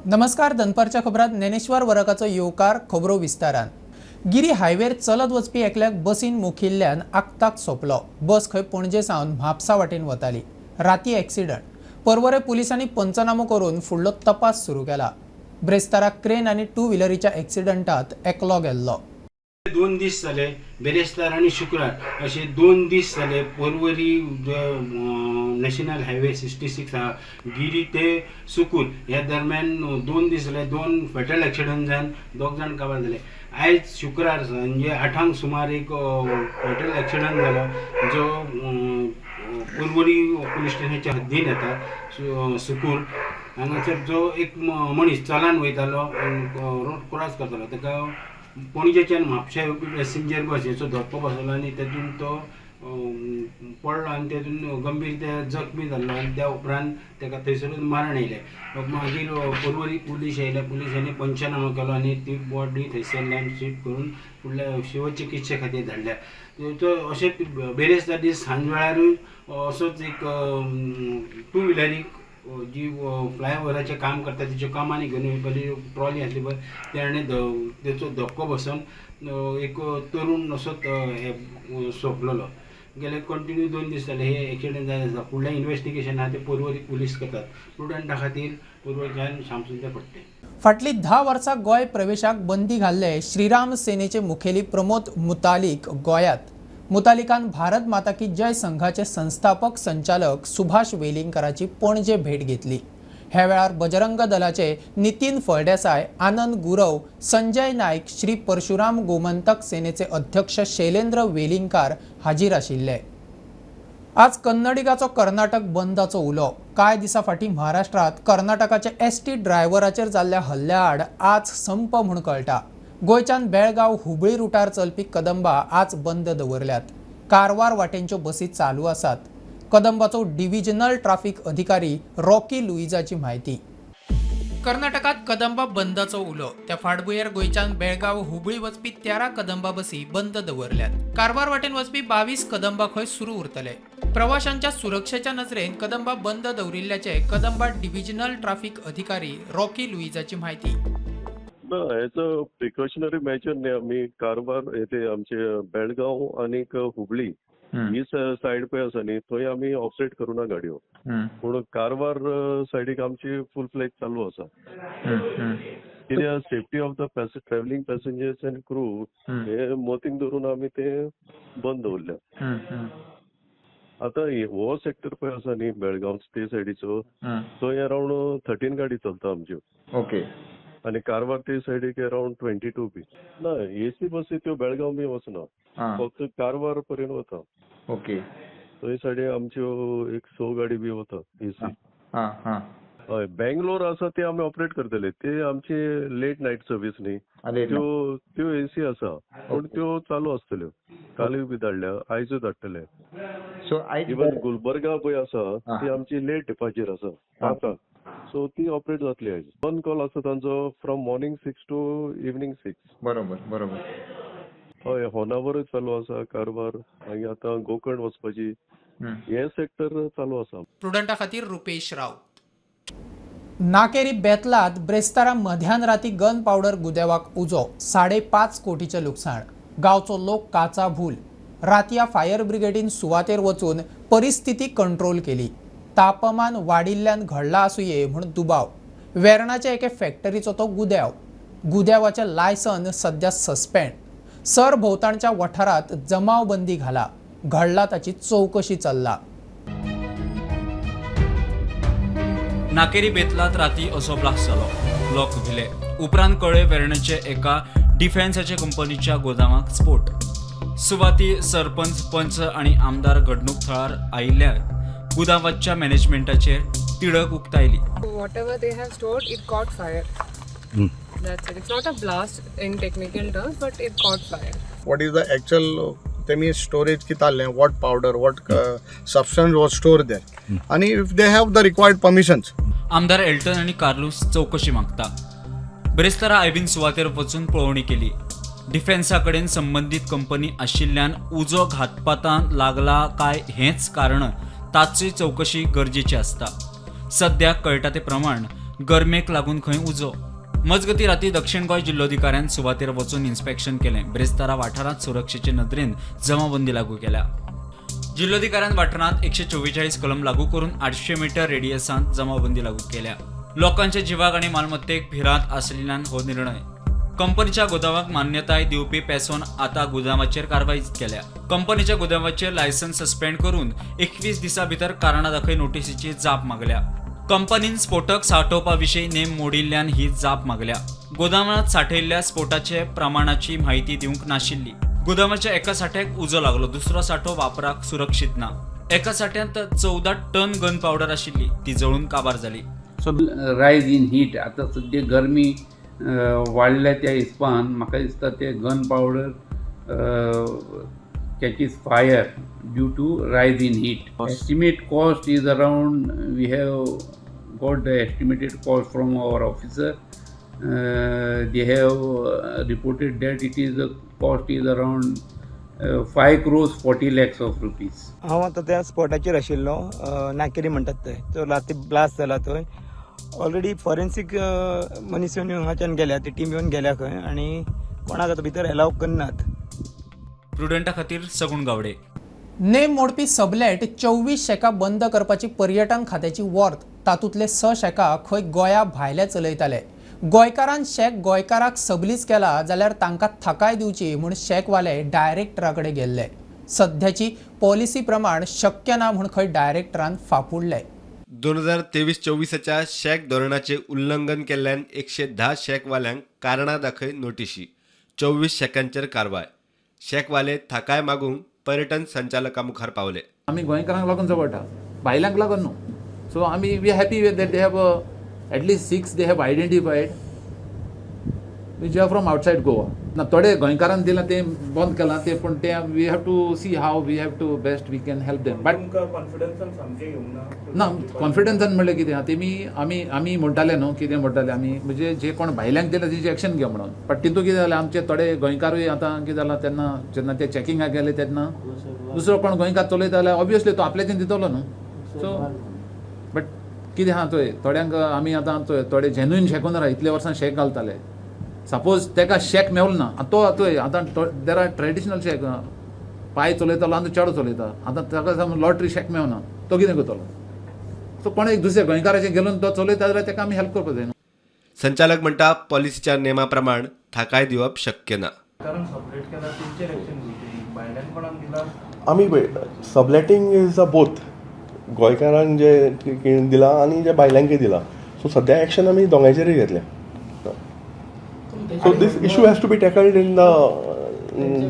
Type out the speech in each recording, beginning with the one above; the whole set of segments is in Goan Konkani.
नमस्कार, दनपारच्या खबरात ज्ञानेश्वर वरकाचो येवकार. खबरो विस्तारान. गिरी हायवेर चलत वचपी एकल्याक बसीन मोखिल्ल्यान आक्ताक सोंपलो. बस खंय पणजे सावन म्हापसा वाटेन वताली. राती एक्सिडंट. पर्वरे पुलिसांनी पंचनामो करून फुडलो तपास सुरू केला. ब्रेस्तारा क्रेन आनी टू व्हिलरीच्या एक्सिडंटात एकलो गेल्लो. 2 दीस जाले, बेरेस्तार आनी शुक्रार अशे 2 दीस जाले, पर्वरी नॅशनल हायवे 66 आहा, गिरी ते सुकूर ह्या दरम्यान 2 दीस जाले दोन फेटल एक्सिडंट जावन दोग जाण काबार जाले. आयज शुक्रार सांजे 8 सुमार एक फेटल एक्सिडंट जालो, जो पर्वरी पुलीस स्टेशनाच्या हद्दीन येता. सुकूर हांगासर जो एक मनीस चलान वयतालो, रोड क्रॉस करतालो, ताका पणजेच्यान म्हापशा येवपी पॅसेंजर बस हेचो धक्को बसलो आनी तेतून तो पडलो आनी तेतून गंभीर ते जखमी जाल्लो आनी त्या उपरांत ताका थंयसरूच मरण येयलें. मागीर पर्वरी पुलीस येयले. पुलिसांनी पंचनामो केलो आनी ती बॉडी थंयसरल्यान शिफ्ट करून फुडल्या शिवचिकित्से खातीर धाडल्या. तो अशें बेरेस्तार दीस सांजवेळारूय असोच एक टू व्हिलरीक, जी फ्लायओवराचें काम करता तेच्यो कामांनी घेवन येवपाली ट्रॉली आसली पळय, तेणें तेचो धक्को बसून एक तरूण असोच हे सोंपलेलो. गेले कंटिन्यू 2 दीस जाले हे एक्सिडंट जायत आसा. फुडलें इन्वेस्टिगेशन आहा तें पर्वरी पुलीस करतात. प्रुडंटा खातीर पर्वरीच्यान श्यामसुंदर फडते. फाटलीं 10 वर्सां गोंय प्रवेशाक बंदी घाल्ले श्रीराम सेनेचे मुखेली प्रमोद मुतालीक गोंयांत. मुतालिकान भारत माता की जय संघाचे संस्थापक संचालक सुभाष वेलिंगकराची पणजे भेट घेतली. ह्या वेळार बजरंग दलाचे नितीन फळदेसाय, आनंद गुरव, संजय नायक, श्री परशुराम गोमंतक सेनेचे अध्यक्ष शैलेंद्र वेलिंगकार हाजीर आशिल्ले. आज कन्नडिगाचो कर्नाटक बंदाचो उलो. कांय दिसां फाटीं महाराष्ट्रांत कर्नाटकाच्या एसटी ड्रायव्हराचेर जाल्ल्या हल्ल्या आड आज संप म्हूण कळटा. गोंयच्यान बेळगांव हुबळी रुटार चलपी कदंबा आज बंद दवरल्यात. कारवार वाटेनच्यो बसी चालू आसात. कदंबाचो डिव्हिजनल ट्राफिक अधिकारी रॉकी लुईजाची म्हायती. कर्नाटकात कदंबा बंदाचो उलो. त्या फाटभुंयेर गोंयच्यान बेळगांव हुबळी वचपी 13 कदंबा बसी बंद दवरल्यात. कारवार वाटेन वचपी 22 कदंबा खंय सुरू उरतले. प्रवाशांच्या सुरक्षेच्या नजरेन कदंबा बंद दवरिल्ल्याचे कदंबा डिव्हिजनल ट्राफिक अधिकारी रॉकी लुईजाची म्हायती. ना, एज अ प्रिकॉशनरी मेजर न्ही, आमी कारवार ते आमचे बेळगांव आनीक हुबळी ही सायड पळय आसा न्ही, थंय आमी ऑपरेट करुना गाडयो. पूण कारवार सायडीक आमची फूल फ्लॅज चालू आसा. कित्याक safety of the travelling passengers and crew हे मतीन धरून आमी ते बंद दवरल्या. आतां हो सेक्टर पळय आसा न्ही, बेळगांव ते सायडीचो, थंय अरावंड 13 गाडी चलता आमच्यो. आनी कारवार ते सायडीक अरावंड 22 बी. ना, एसी बसी त्यो बेळगांव बी वचना. फक्त कारवार पर्यंत वता. थंय सायडीन आमच्यो एक स गाडी बी वता एसी. हां हां हय, बेंगलोर आसा ते आमी ऑपरेट करतले. ते आमची लेट नायट सर्वीस न्ही. त्यो त्यो एसी आसा, पूण त्यो चालू आसतल्यो. कालूय बी धाडल्या, आयजूय धाडटले. सो आयज इवन गुलबर्गा पळय आसा, ती आमची लेट डिपार्चर आसा 5 सो ती ऑपरेट जातली आयज. वन कॉल आसा तांचो from morning 6 to evening 6. बरोबर बरोबर हय, होनावरय चालू आसा, कारवार, मागीर आतां गोकर्ण वचपाची, हे सेक्टर चालू आसा. प्रुडंटा खातीर रुपेश राऊत. नाकेरी बेतलात ब्रेस्तारा मध्यान राती गन पावडर गुदेवाक उजो. 5.5 कोटीचें लुकसाण. गांवचो लोक काचाभूल. रातया फायर ब्रिगेडीन सुवातेर वचून परिस्थिती कंट्रोल केली. तापमान वाडिल्ल्यान घडला आसुये म्हूण दुबाव. वेर्णाचे एके फॅक्टरीचो तो गुद्याव. गुद्यावाचें लायसन सध्या सस्पेंड. सरभोंवतणच्या वाठारांत जमावबंदी घाला. घडला ताची चवकशी चल्ला. नाकेरी बेतलात राती असो ब्लास्ट जालो. लोक भिले. उपरांत कळ्ळे, वेर्णेचे एका डिफेन्साच्या कंपनीच्या गोदामाक स्फोट. सुवाती सरपंच, पंच आनी आमदार घडणूक थळार आयिल्ल्यान गुदावाच्या मॅनेजमेंटाचेर तिडक उक्तायली. Whatever they have stored, it caught fire. That's it. It's not a blast in technical terms, but it caught fire. What is the actual तेमी स्टोरेज कितें आहलें, what powder, what substance was store there आनी if they have the required permissions. आमदार एल्टन आनी कार्लूस चवकशी मागता. ब्रेस्तारा आयबीन सुवातेर वचून पळोवणी केली. डिफेन्सा कडेन संबंदीत कंपनी आशिल्ल्यान उजो घातपातान लागला काय हेंच कारण ताची चवकशी गरजेची आसता. सद्याक कळटा ते प्रमाण गरमेक लागून खंय उजो. मजगती राती दक्षिण गोंय जिल्लोधिकाऱ्यान सुवातेर वचून इन्स्पेक्शन केलें. ब्रेस्तारा वाठारांत सुरक्षेचे नदरेन जमाबंदी लागू केल्या. जिल्लोधिकाऱ्यान वाठारांत 144 कलम लागू करून 800 मिटर रेडियसांत जमाबंदी लागू केल्या. लोकांच्या जिवाक आनी मालमत्तेक भिरांत आसलेल्यान हो निर्णय. कंपनीच्या गोदामाक मान्यताय दिवपी पेसोन आता गोदामाचेर कारवाय केल्या. कंपनीच्या गोदामाचेर लायसन्स सस्पेंड करून 21 दिसां भितर कारणां दाखय नोटीसीची जाप मागल्या. कंपनीन स्फोटक सांठोवपा विशीं नेम मोडिल्ल्यान ही जाप मागल्या. गोदामांत सांठयल्ल्या स्फोटाचे प्रमाणाची म्हायती दिवंक नाशिल्ली. गोदामाच्या एका साठ्याक उजो लागलो, दुसरो साठो वापराक सुरक्षीत ना. एका साठ्यांत 14 टन गन पावडर आशिल्ली, ती जळून काबार जाली. सो रायज इन हीट, आतां सद्या गरमी वाडल्या त्या हिसपान म्हाका दिसता ते gun powder catches fire due to rise in heat. Estimate cost is around, we have got the estimated cost from our officer. They have reported that it is the cost is around 5 crores 40 lakhs of rupees. हांव आतां त्या स्पॉटाचेर आशिल्लो, नाकेरी म्हणटात थंय, तो राती ब्लास्ट जाला थंय. ऑलरेडी फॉरेन्सीक मनीस येवन हांगाच्यान गेल्या, ती टीम येवन गेल्या खंय आनी कोणाक आतां भितर एलाव करनात. प्रुडंटा खातीर सगुण गावडे. नेम मोडपी सबलेट 24 शॅकां बंद करपाची पर्यटन खात्याची वॉर्त. तातूंतले 6 शॅकां खंय गोंया भायले चलयताले. गोंयकारान शॅक गोंयकाराक सबलीज केला जाल्यार तांकां थाकाय दिवची म्हूण शॅकवाले डायरेक्टरा कडेन गेल्ले. सध्याची पॉलिसी प्रमाण शक्य ना म्हूण खंय डायरेक्टरान फाफुडले. 2023-24च्या शॅक धोरणाचें उल्लंघन केल्ल्यान 110 शॅकवाल्यांक कारणां दाखय नोटिशी, 24 शॅकांचेर कारवाय. शॅकवाले थाकाय मागूंक पर्यटन संचालका मुखार पावले. आमी गोंयकारांक लागून झगडटा, भायल्यांक लागून न्हू. सो आमी we happy that they have at least six they have identified which are from outside Goa. ना, थोडे गोंयकारान दिलां तें बंद केलां तें, पूण तें we have to see how we have to best we can help them, but ना. कॉन्फिडन्सान म्हणल्यार कितें आहा, तेमी आमी म्हणटाले न्हू, कितें म्हणटाले आमी, म्हणजे जे कोण भायल्यांक दिला तेजी एक्शन घे म्हणून. बट तितून कितें जालें, आमचे थोडे गोंयकारूय आतां कितें जालां, तेन्ना जेन्ना ते चॅकिंगाक गेले तेन्ना दुसरो कोण गोंयकार चलयता जाल्यार ऑब्वियसली तो आपल्याच्यान दितलो न्हू. सो बट कितें आहा थंय, थोड्यांक आमी आतां थोडे जेन्युइन शॅक ओनर इतले वर्सां शॅक घालताले. सपोज तेका शॅक मेवलो ना, तो थंय आतां there are traditional shack, पाय चलयतालो, आतां चेडो चलयता. आतां ताका समज लॉटरी शॅक मेवना, तो कितें करतलो? सो कोण एक दुसऱ्या गोंयकाराचें घेवन तो चलयता जाल्यार ताका आमी हेल्प करपाक जाय न्हू. संचालक म्हणटा, पॉलिसीच्या नेमा प्रमाण थाकाय दिवप शक्य ना. आमी पळय, सबलेटींग is a both, गोंयकारांक जे दिलां आनी जे भायल्यांकय दिलां. सो सद्या एक्शन आमी दोंगांयचेरूय घेतल्या. So this issue has to be tackled in the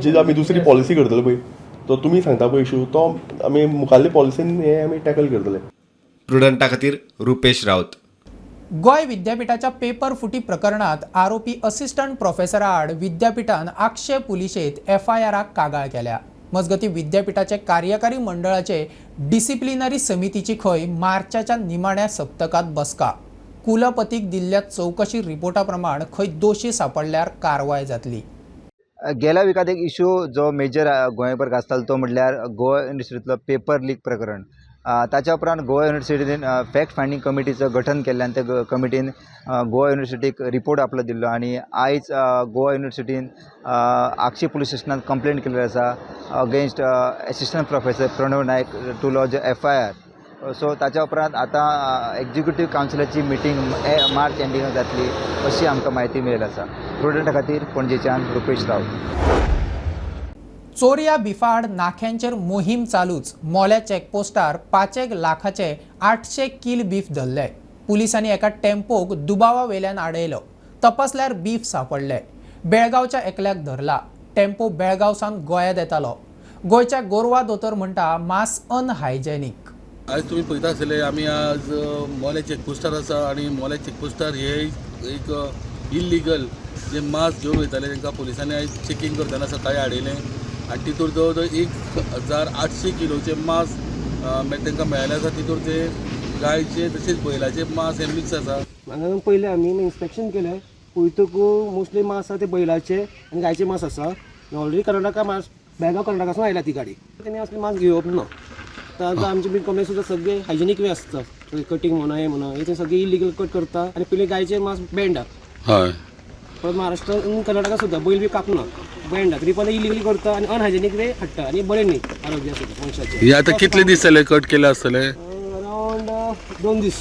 जी आमी दुसरी पॉलिसी करतले पळय, तो तुमी सांगता पळय इशू, तो आमी मुखाल्ले पॉलिसीन हे आमी टॅकल करतले. प्रुडंटा खातीर रुपेश राऊत. गोंय विद्यापीठाच्या पेपर फुटी प्रकरणात आरोपी असिस्टंट प्रोफेसरा आड विद्यापीठान आक्षे पुलिशेंत एफआयआराक कागाळ केल्या. मजगतीं, विद्यापीठाचे कार्यकारी मंडळाचे डिसिप्लिनरी समितीची खंय मार्चाच्या निमाण्या सप्तकात बसका. कुलपतीक दिल्ल्या चवकशी रिपोर्टा प्रमाण खंय दोशी सापडल्यार कारवाय जातली. गेल्या विकात एक इशू जो मेजर गोंयभर गाजतालो तो म्हटल्यार गोवा युनिवर्सिटींतलो पेपर लीक प्रकरण. ताच्या उपरांत गोवा युनिवर्सिटीन फॅक्ट फायंडींग कमिटीचो गठन केल्लें आनी त्या कमिटीन गोवा युनिवर्सिटीक रिपोर्ट आपलो दिल्लो आनी आयज गोवा युनिवर्सिटीन आगशी पुलीस स्टेशनात कंप्लेन केल्ली आसा against assistant professor Pranav Naik to lodge FIR. So ताच्या उपरांत आतां एक्जिक्युटीव कावन्सिलाची मिटींग मार्च एंडिंगाक जातली अशी आमकां म्हायती मेळिल्ली आसा. प्रुडंटा खातीर पणजेच्यान रुपेश राऊत. चोरया बिफाआड नाख्यांचेर मोहीम चालूच. मोल्या चेकपोस्टार 5 लाखाचे 800 कील बीफ धरले. पुलिसांनी एका टेम्पोक दुबावा वेल्यान आडयलो. तपासल्यार बीफ सापडले. बेळगांवच्या एकल्याक धरला. टेम्पो बेळगांव सावन गोंयांत येतालो. गोंयच्या गोरवा दोतोर म्हणटा, मांस अनहायजेनीक. आयज तुमी पळयता आसतले, आमी आज मोले चेकपोस्टार आसा आनी मोले चेकपोस्टार हे एक इल्लिगल जे मांस घेवन वयताले तांकां पुलिसांनी आयज चेकींग करतना सकाळीं हाडयलें आनी तितूर जवळ जवळ 1800 किलोचे मांस तांकां मेळ्ळें आसा. तितूर ते गायचे तशेंच बैलाचे मांस हे मिक्स आसा. हांगा पयलें आमी इन्स्पेक्शन केलें पळयतकू मोस्टली मांस आसा ते बैलाचे आनी गायचे मांस आसा. ऑलरेडी कर्नाटका मांस, बेळगांव कर्नाटकासून आयल्या ती गाडी. तेणी असले मांस घेवप ना. तर आमचे मीट कॉम्प्लेक्स सुद्दां सगळे हायजेनीक वे आसता, कटींग म्हणा, हें म्हणा, हे सगळे इलिगल कट करता आनी पयलीं गायचे मांस बँड. परत महाराष्ट्रान, कर्नाटका सुद्दां बैल बी कापना, बँड, तरी पण इलिगली करता आनी अनहायजेनीक वे हाडटा आनी बरें न्ही आरोग्या सुद्दां मनशाचें. हे आतां कितले दीस जाले कट केले आसतले? अरावंड 2 दीस.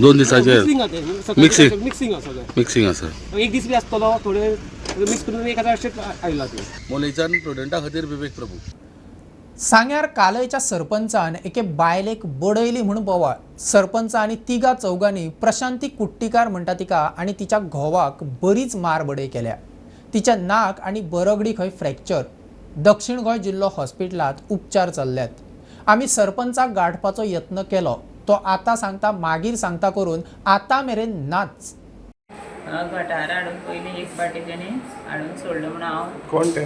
2 दिसाचेर? मिक्सिंग आहा तें. मिक्सिंग. मिक्सिंग आसा सगळें. मिक्सिंग आसा. एक दीस बी आसतलो, थोडे मिक्स करून एक हजार अशें आयला तें. मोलेच्यान प्रुडंटा खातीर विवेक प्रभू. सांग्यार कालयच्या सरपंचान एके बायलेक बडयली म्हूण बोवाळ. सरपंच आनी तिगा चौगांनी प्रशांती कुट्टीकार म्हणटा तिका आनी तिच्या घोवाक बरीच मार बडय केल्या. तिच्या नाक आनी बरगडी खंय फ्रॅक्चर. दक्षिण गोंय जिल्लो हॉस्पिटलांत उपचार चल्ल्यात. आमी सरपंचाक गांठपाचो यत्न केलो. तो आतां सांगता, मागीर सांगता करून आतां मेरेन नाच. गटार हाडून पयलीं एक फावटी तेणी हाडून सोडलो म्हणून हांव कोण ते?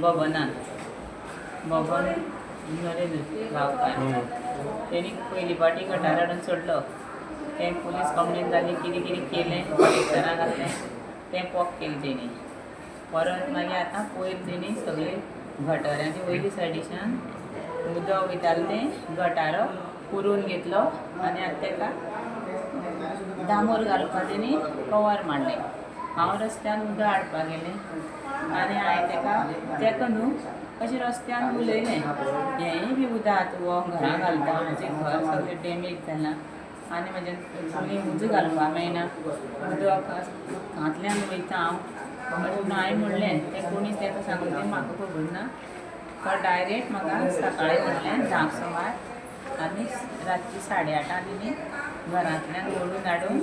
बबनान, बबन नरेंद्र गांवकार. तेणी पयली फावटी गटार हाडून सोडलो. तें पुलीस कंप्लेन जाली, कितें कितें केलें, कलेक्टराक घातलें, तें पॉक केलें तेणी. परत मागीर आतां पयर तेणी सगळे गटारांनी वयली सायडीच्यान उदक वयतालें तें गटारो पुरोवन घेतलो आनी आतां तेका डांबर घालपा तेणी कवर मारलें. हांव रस्त्यान उदक हाडपाक गेलें आनी हांवें तेका न्हू अशें रस्त्यान उलयलें, हेंय बी उदक तूं घरा घालता, म्हजें घर सगळें डॅमेज जालां आनी म्हजें चुली उजो घालपाक मेळना, उदक उदकांतल्यान वयता हांव, अशें म्हणून हांवें म्हणलें. तें कोणी तेका सांगून तें म्हाका खबर ना. तो डायरेक्ट म्हाका सकाळीं म्हणलें 10क सुमार आनी रातची 8:30 तेणी घरांतल्यान ओडून हाडून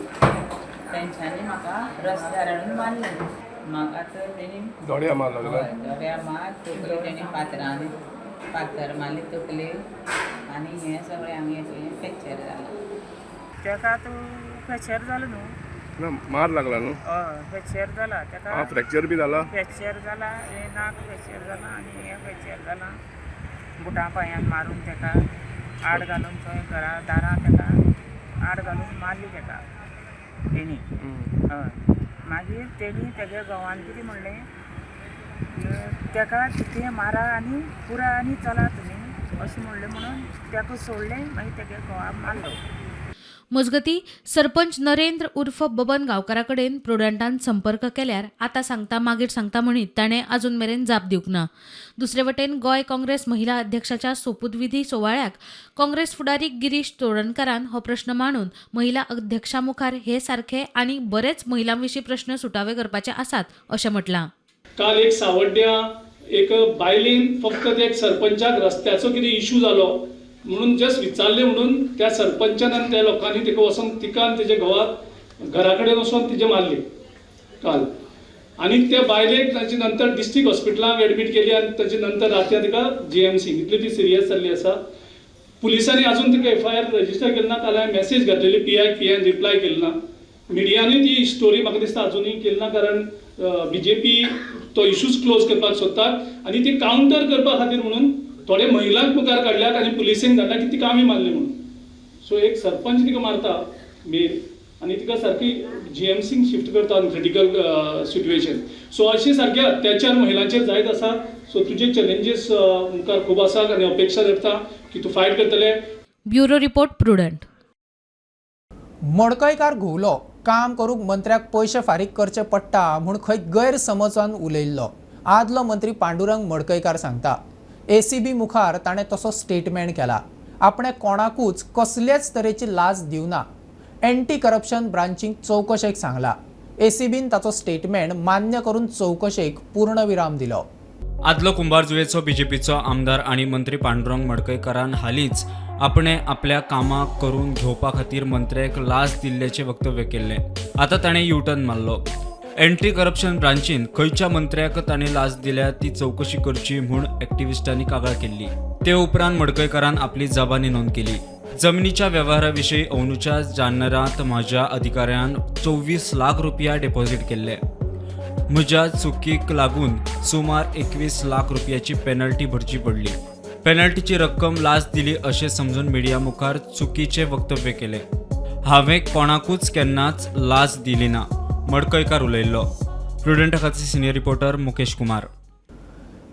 तेंच्यांनी म्हाका रस्त्यार हाडून मारलें म्हाका. तर तेणी दोड्या मार लागला? हय, दोड्या मार, तकली तेणी फातरांनी फातर मारली तकलेर आनी हें सगळें हांगा फ्रॅक्चर जालां. तेका आतां फ्रॅक्चर जालो न्हू. ना, मार लागला न्हू? हय, फ्रॅक्चर जाला तेका. आं, फ्रॅक्चर बी जाला? फ्रॅक्चर जाला, हें नाक फ्रॅक्चर जाला आनी हें फ्रॅक्चर जाला. बुटां पांयान मारून तेका आड घालून थंय घरा दारां तेका आड घालून मारली तेका तेणी. हय, मागीर तेणी तेगे घोवान कितें म्हणलें, तेका तितूं मारा आनी पुरा आनी चला तुमी, अशें म्हणलें. म्हणून तेका सोडलें, मागीर तेगे घोवाक मारलो. मजगतीं, सरपंच नरेंद्र उर्फ बबन गांवकारा कडेन प्रुडंटान संपर्क केल्यार आतां सांगता, मागीर सांगता म्हणीत ताणें अजून मेरेन जाप दिवंक ना. दुसरे वटेन गोंय काँग्रेस महिला अध्यक्षाच्या सोपूतविधी सुवाळ्याक काँग्रेस फुडारी गिरीश चोडणकारान हो प्रश्न मांडून महिला अध्यक्षा मुखार हे सारखे आनी बरेच महिलां विशीं प्रश्न सुटावे करपाचे आसात अशें म्हटलां. काल एक सावड्ड्या एक बायलेन फक्त एक सरपंचाक रस्त्याचो कितें इशू जालो म्हणून जस्ट विचारलें म्हणून त्या सरपंचान आनी त्या लोकांनी तिका वचोन, तिका आनी तेच्या घोवाक घरा कडेन वचोन तिजे मारली काल. आनी त्या बायलेक ताजे नंतर डिस्ट्रिक्ट हॉस्पिटलांत एडमीट केली आनी ताजे नंतर रातया तिका जीएमसी. इतली ती सिरियस जाल्ली आसा. पुलिसांनी अजून तिका एफआयआर रजिस्टर केली ना. काल हांवें मॅसेज घातलेली पीआय, पीआयन रिप्लाय केली ना. मिडियांनी ती स्टोरी म्हाका दिसता अजुनूय केली ना, कारण बीजेपी तो इशूज क्लोज करपाक सोदतात आनी ती कावंटर करपा खातीर म्हणून थोडे महिलांक मुखार काडल्यात आनी पुलिसेन धाडला की तिका आमी मारली म्हणून. सो एक सरपंच तिका मारता मेन आनी तिका सारकी जीएमसीन शिफ्ट करता इन क्रिटिकल सिट्युएशन. सो अशे सारके अत्याचार महिलांचेर जायत आसा. सो तुजे चॅलेंजीस मुखार खूब आसात आनी अपेक्षा धरता की तूं फायट करतले. Bureau report, prudent. मडकयकार घुंवलो. काम करूंक मंत्र्याक पयशे फारीक करचे पडटा म्हूण खंय गैरसमजान उलयल्लो, आदलो मंत्री पांडुरंग मडकयकार सांगता. एसीबी मुखार ताणें तसो स्टेटमेंट केला. आपणें कोणाकूच कसलेच तरेची लाच दिवना. एंटी करप्शन ब्रांचीक चवकशेक सांगला. एसीबीन ताचो स्टेटमेंट मान्य करून चवकशेक पूर्णविराम दिलो. आदलो कुंभारजुवेचो बीजेपीचो आमदार आनी मंत्री पांडुरंग मडकयकारान हालींच आपणें आपल्या कामाक करून घेवपा खातीर मंत्र्याक लाच दिल्ल्याचें वक्तव्य केल्लें. आतां ताणें युटर्न मारलो. एंटी करप्शन ब्रांचीन खंयच्या मंत्र्याक ताणें लाच दिल्या ती चवकशी करची म्हूण एक्टिविस्टांनी कागाळ केल्ली. ते उपरांत मडकयकारान आपली जबानी नोंद केली. जमिनीच्या वेव्हारा विशीं अंदूच्या जानेरांत म्हज्या अधिकाऱ्यान 24 लाख रुपया डिपॉझिट केल्ले. म्हज्या चुकीक लागून सुमार 21 लाख रुपयाची पेनल्टी भरची पडली. पेनल्टीची रक्कम लाच दिली अशें समजून मिडिया मुखार चुकीचें वक्तव्य केलें. हांवें कोणाकूच केन्नाच लाच दिली ना, मडकयकार उलयल्लो. प्रुडंटा खातीर सिनियर रिपोर्टर मुकेश कुमार.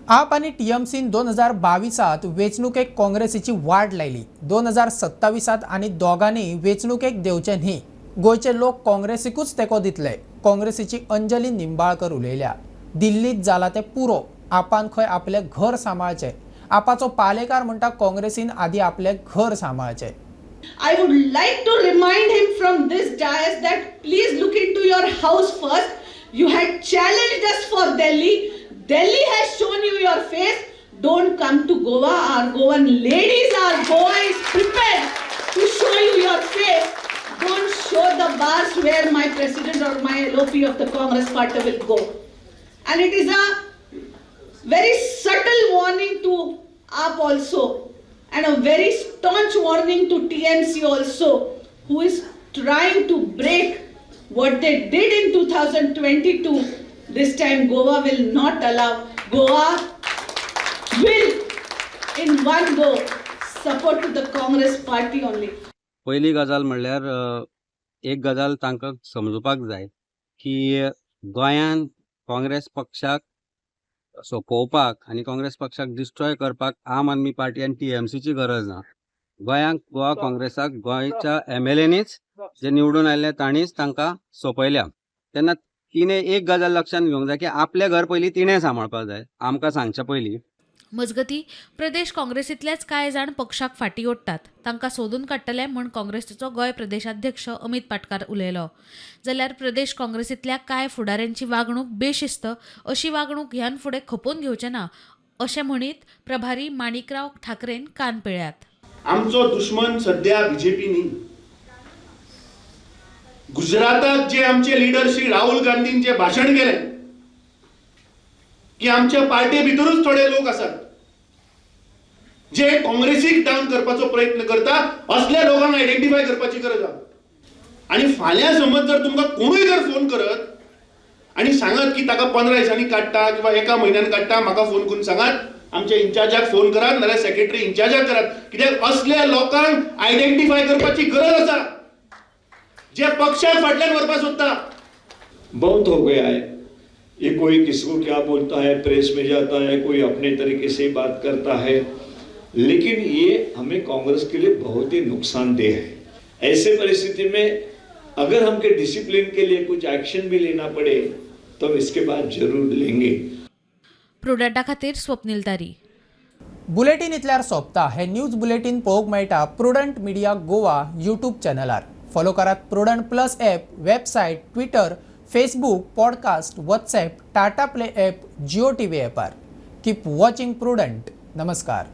आप आनी टीएमसीन 2022 वेंचणुकेक काँग्रेसीची वाड लायली. 2027 आनी दोगांनी वेंचणुकेक देवचे न्ही. गोंयचे लोक काँग्रेसीकूच तेंको दितले. काँग्रेसीची अंजली निंबाळकर उलयल्या. दिल्लीत जाला ते पुरो. आपान खंय आपलें घर सांबाळचें. आपाचो पालेकार म्हणटा काँग्रेसीन आदी आपलें घर सांबाळचें. I would like to remind him from this dais that please look into your house first. You had challenged us for Delhi. Delhi has shown you your face. Don't come to Goa. Our Goan ladies, our Goa is prepared to show you your face. Don't show the bars where my president or my LOP of the Congress party will go. And it is a very subtle warning to AAP also, and a very staunch warning to TMC also, who is trying to break what they did in 2022. This time Goa will not allow. Goa will in one go support to the Congress party only. पयली गजाल म्हणल्यार एक गजाल तांकां समजुपाक जाय की गोंयान काँग्रेस पक्षाक सोंपोवपाक आनी काँग्रेस पक्षाक डिस्ट्रॉय करपाक आम आदमी पार्टी आनी टीएमसीची गरज ना. गोंयांक गोवा काँग्रेसाक गोंयच्या एमएलएनीच जे निवडून आयले तांणीच तांकां सोंपयल्या. तेन्ना तिणें एक गजाल लक्षांत घेवंक जाय की आपलें घर पयलीं तिणें सांबाळपाक जाय आमकां सांगचे पयलीं. मजगती प्रदेश काँग्रेसींतलेच कांय जाण पक्षाक फाटी ओडटात, तांकां सोदून काडटले म्हूण काँग्रेसीचो गोंय प्रदेशाध्यक्ष अमित पाटकार उलयलो. जाल्यार प्रदेश काँग्रेसींतल्या कांय फुडाऱ्यांची वागणूक बेशिस्त अशी वागणूक ह्यान फुडें खपोवन घेवचे ना अशें म्हणीत प्रभारी माणिकराव ठाकरेन कान पिळ्यात. आमचो दुश्मन सध्या बीजेपी न्ही. गुजराताक जे आमचे लिडर श्री राहुल गांधीन जे भाशण केलें की आमच्या पार्टी भितरूच थोडे लोक आसात जे काँग्रेसीक डावन करपाचो प्रयत्न करता, असल्या लोकांक आयडेंटिफाय करपाची गरज आसा. आनी फाल्यां समज जर तुमकां कोणूय जर फोन करत आनी सांगत की ताका 15 दिसांनी काडटा किंवा एका म्हयन्यान काडटा, म्हाका फोन करून सांगात, आमच्या इन्चार्जाक फोन करात नाल्यार सेक्रेटरी इन्चार्जाक करात, कित्याक असल्या लोकांक आयडेंटिफाय करपाची गरज आसा जे पक्षाक फाटल्यान व्हरपाक सोदता. बहुत हो गया है ये, कोई किसको क्या बोलता है, प्रेस में जाता है, कोई अपने तरीके से बात करता है, लेकिन ये हमें कांग्रेस के लिए बहुत ही नुकसानदेह है. ऐसे परिस्थिति में अगर हमके डिसिप्लिन के लिए कुछ एक्शन भी लेना पड़े तो हम इसके बाद जरूर लेंगे. प्रुडंटा खातीर स्वप्नील तारी. बुलेटीन इतल्यार सोंपता. हे न्यूज बुलेटीन पळोवंक मेळटा प्रुडंट मिडिया गोवा यूट्यूब चॅनलार. फॉलो करात Prudent plus app, website, Twitter, Facebook, podcast, WhatsApp, Tata Play app, Jio TV ॲपार. Keep watching prudent. नमस्कार.